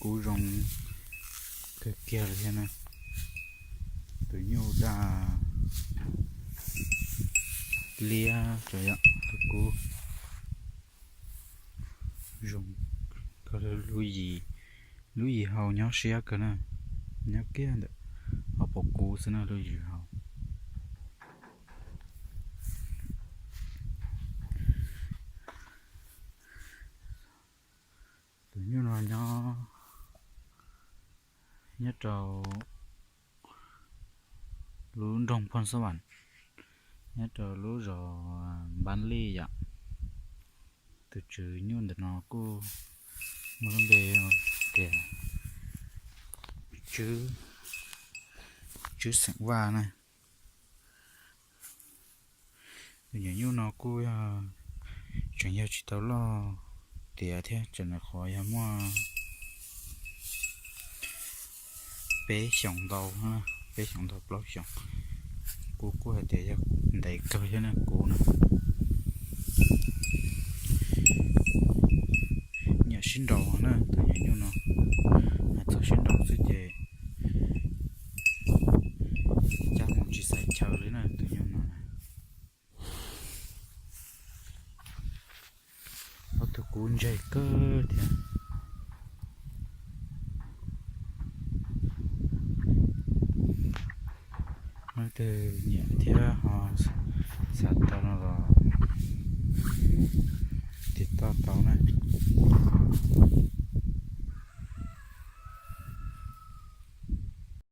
kub zoo kawg kiag li thiab na. Tus nyuj daj liab, tus kub zoo, lub yim, lub yim hau nyob siab kawg na, nyob kiag ntawm hauv paus kub xwb na, lub yim hau. Tus nyuj no nyob, nyob rau lub nroog Phoj Xab Vam, nyob rau lub zos Npab Lij yom. Tus tswv nyuj ntawm no kuj muaj lub npe tias Tswb Xeem Vaj na. Tus nyuam nyuj no kuj yog, tseem yog tsis tau loj tiav thiab, tseem nyuam qhuav yog muaj peb xyoos ntau, peb xyoos ntau plaub xyoos. Kuv kuj hais tias yog ntev kawg thiab na, kuv na. Nyiam sib nraus na tus nyuam nyuj no, hais txog sib nraus xwb ces cab mus tsis xaiv chaw li na tus nyuj no. Ob tug kub ntseg kawg thiab.